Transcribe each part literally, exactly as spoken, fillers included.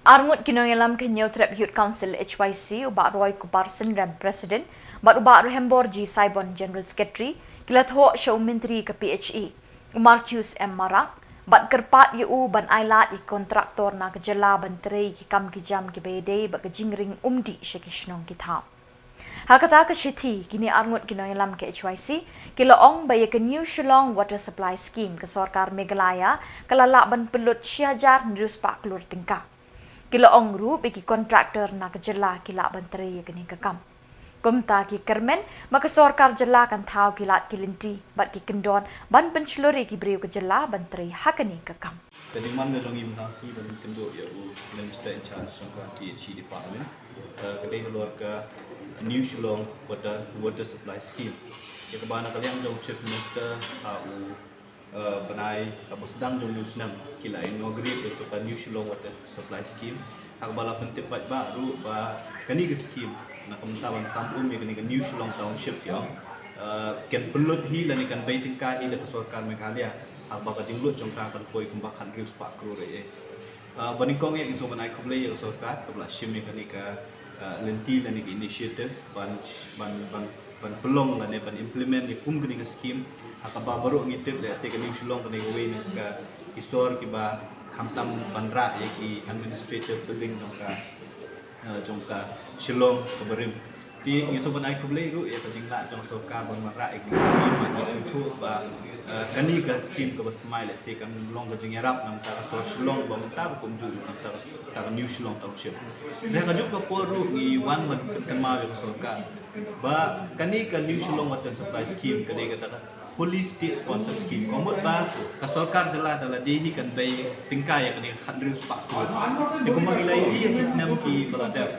Arngut ki nongïalam ka Hynñiewtrep Youth Council H Y C, u Bah Roy Kupar Synrem, President, bad u Bah Rohembor G Saibon, General Secretary, ki la thoh sha u Myntri ka P H E, u Marcuise M Marak, bad kyrpad ïa u ban ailad ïa ki kontraktor na ka jylla ban trei ïa ki kam ki jam kiba ïadei bad ka jingring umdih sha ki shnong ki thaw. Ha kata ka shithi, kine arngut ki nongïalam ka H Y C ki la ong ba ïa ka New Shillong Water Supply Scheme ka sorkar Meghalaya ka la lah ban pynlut shi hajar hynriew spah klur tyngka. Ki la ong ruh ba ki kontraktor na ka jylla ki lah ban trei ïa kane ka kam. Kumta ki kyrmen ba ka sorkar jylla kan thaw ki lad ki lynti bad ki kyndon ban pynshlur ïa ki briew ka jylla ban trei ha kane ka kam. Ka demand ka jong ngi mynta shi ban kynduh ïa u Minister in charge jong ka P H E department. Eh, ka dei halor ka New Shillong Water, Water Supply Scheme. Ïa kaba na ka liang jong Chief Minister ha u, eh, bnai, eh, ba sdang jong u snem ki la inaugurate ïa ka New Shillong Water Supply Scheme. Ha kaba la pyntip paidbah ruh ba kane ka scheme na ka bynta ban sam um ïa kane ka New Shillong Township, ïa, eh, kan pynlut hi lane kan bei tyngka hi da ka sorkar Meghalaya. Ha kaba ka jinglut jong ka kan poi kumba khathynriew spah klur eh. Ah, ba nyngkong eh ngi sngewbha ban ai khublei ïa ka sorkar kaba la shim ïa kane ka, ah, lynti lane ka initiative ban, ban, ban, ban pynlong lane ban implement ïa kum kane ka scheme. Ha kaba baroh ngi tip lehse ka New Shillong kane kawei na ka ki sor kiba khamtam ban rah ïa ki administrative building jong ka, ah, jong ka Shillong kaba rim. Te ngi sngewbha ban ai khublei ruh ïa ka jinglah jong sorkar ban wanrah ïa kane ka scheme, bad ngi sngewthuh ba, eh, kane ka scheme kaba thymmai lehse kan long ka jingïarap na ka bynta ka sor Shillong ba mynta ba kumjuh na ka bynta ka, bynta ka New Shillong Township. Te ha kajuh ka por ruh ngi wan ban pynkynmaw ïa ka sorkar ba kane ka New Shillong Water Supply Scheme ka dei kata ka fully state sponsored scheme. Ka mut ba ka sorkar jylla da lade hi kan bei tyngka ïa kane ka khathynriew spah klur. Te kumba ngi la ïohi ïa ki snem kiba la dep,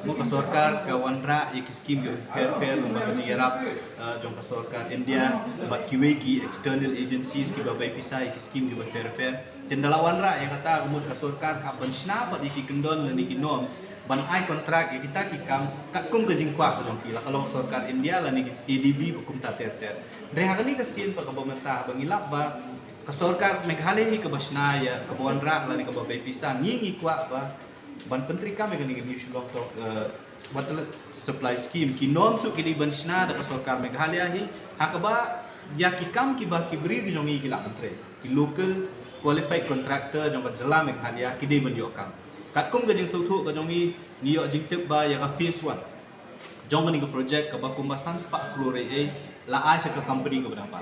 mo, ka sorkar ka wanrah ïa ki scheme kiba pher pher, kumba ka jingïarap, eh, jong ka sorkar India bad kiwei ki external agencies kiba bei pisa ïa ki scheme kiba pher pher. Te ynda la wanrah ïa kata, ka mut ka sorkar ka hap ban shna pat ïa ki kyndon lane ki norms ban ai contract ïa kita ki kam katkum ka jingkwah ka jong ki, la ka long sorkar India lane ki A D B ba kumta ter ter. Hynrei ha kane ka sien pat kaba mynta ba ngi lap ba ka sorkar Meghalaya hi kaba shna ïa, kaba wanrah lane kaba bei pisa, ngi ngi kwah ba ban pyntreikam ïa kane ka New Shillong Town, eh, Water Supply Scheme. Ki norms ruh ki dei ban shna da ka sorkar Meghalaya hi, ha kaba ïa ki kam kiba ki briew ki jong ngi ki lah ban trei, ki local qualified contractor jong ka jylla Meghalaya ki dei ban ïoh kam. Katkum ka jingsngewthuh ka jong ngi, ngi ïoh jingtip ba ïa ka phase one jong kane ka project kaba kumba san spah klur eh, eh, la ai sha ka company kaba dang ba.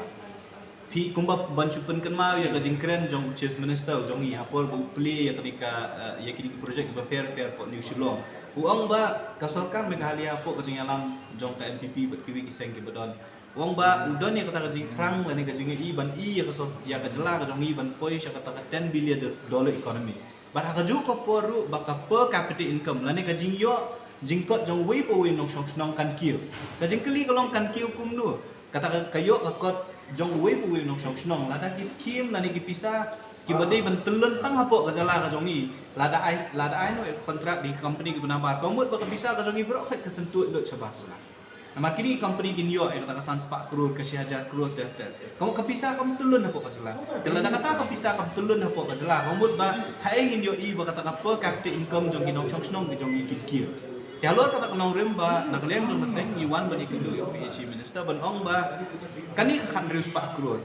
Phi kumba ban shu pynkynmaw ïa ka jingkren jong u Chief Minister jong ngi ha por ba u plie ïa kane ka, eh, ïa kine ki project kiba pher pher hapoh New Shillong. U ong ba ka sorkar Meghalaya hapoh ka jingïalam jong ka N P P bad kiwei ki seng kiba don, u ong ba u don ïa kata ka jingthrang lane ka jingïohi ban ïoh ïa ka sor-, ïa ka jylla ka jong ngi ban poi sha kata ka ten billion do-, dollar economy. Bad ha kajuh ka por ruh ba ka per capita income lane ka jingïoh jingkot jong uwei pa uwei u nongshong shnong kan kiew. Ka jingkylli ka long kan kiew kumno? Kata ka, ka ïoh ka kot jong uwei pa uwei u nongshong shnong, lada ki scheme lane ki pisa kiba dei ban tyllun tang hapoh ka jylla ka jong ngi, lada ai, lada ai noh ïa ka contract da ki company kiba nabar, ka mut ba ka pisa ka jong ngi baroh khoit ka syntuid lut shabar jylla. Namar kine ki company kin ïoh ïa kata ka san spah klur, ka shi hajar klur ter ter. Ka mut ka pisa kam tyllun hapoh ka jylla. Te lada kata ka pisa kam tyllun hapoh ka jylla, ka mut ba haei ngin ïohi ba kata ka per capita income jong ki nongshong shnong ki jong ngi kin kiew. Te halor kata ka nongrim ba na ka liang jong ka seng ngi wan ban ïakynduh ïa u P H E minister ban ong ba kane ka khathynriew spah klur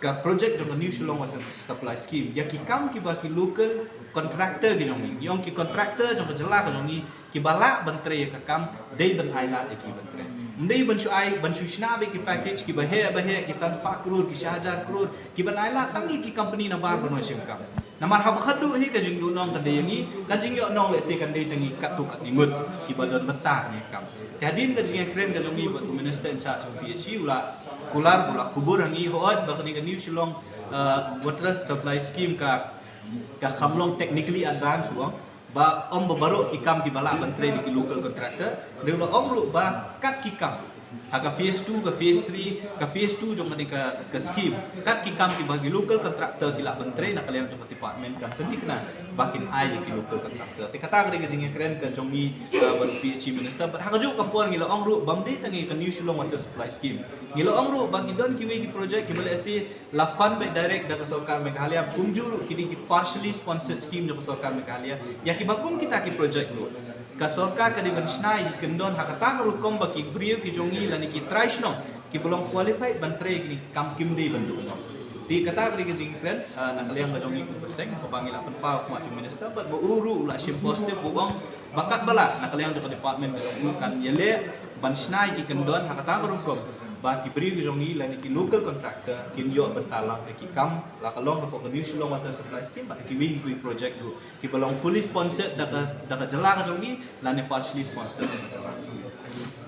ka project jong ka New Shillong Water Supply Scheme, ïa ki kam kiba ki local contractor ki jong ngi, ngi ong ki contractor jong ka jylla ka jong ngi kiba lah ban trei ïa ka kam, dei ban ai lad ïa ki ban trei. Ym dei ban shu ai, ban shu shna beit ki package kiba heh ba heh, ki san spah klur, ki shi hajar klur, ki ban ai lad tang ïa ki company nabar ban wan shim kam. Namar haba khatduh hi ka jingduhnong ka dei ïa ngi, ka jingïohnong lehse kan dei tang ïa katto katne ngut kiba don bynta ha kane ka kam. Te hadien ka jingïakren ka jong ngi bad u minister in charge jong P H E, u la kular, u la kubur ha ngi, hooid ba kane ka New Shillong, uh, Water Supply Scheme ka, ka kham long technically advanced, u ong, ba ym ba baroh ki kam kiba lah ban trei da ki local contractor, hynrei u la ong ruh ba kat ki kam Ha ka phase two, ka phase three, ka phase two jong kane ka, ka scheme, kat ki kam kiba ki local contractor ki lah ban trei, na ka liang jong ka department kan pynthikna ba kin ai ïa ki local contractor. Te kata ka dei ka jingïakren ka jong ngi, uh, bad u P H E minister. Bad ha kajuh ka por ngi la ong ruh bym dei tang ïa ka New Shillong Water Supply Scheme, ngi la ong ruh ba ki don kiwei ki project kiba lehse la fund beit direct da ka sorkar Meghalaya, kumjuh ruh ki dei ki partially sponsored scheme jong ka sorkar Meghalaya. Ïa kiba kum kita ki project ruh ka sorkar ka dei ban shna ïa ki kyndon ha kata ka rukom ba ki briew ki jong ngi lane ki trai shnong kiba long qualified ban trei kine ki kam kim dei ban duh noh. Te kata ka dei ka jingkren, ah, na ka liang ka jong ngi kum ka seng, kaba ngi la pynpaw ha khmat u minister bad ba u ruh u la shim positive, u ong ba katba lah na ka liang jong ka department ka jong u kan ïaleh ban shna ïa ki kyndon ha kata ka rukom ba ki briew ki jong ngi lane ki local contractor kin ïoh bynta lang ha ki kam, la ka long hapoh ka New Shillong Water Supply Scheme bad ha kiwei kiwei project ruh kiba long fully sponsored da ka, da ka jylla ka jong ngi lane partially sponsored da ka jylla ka jong ngi.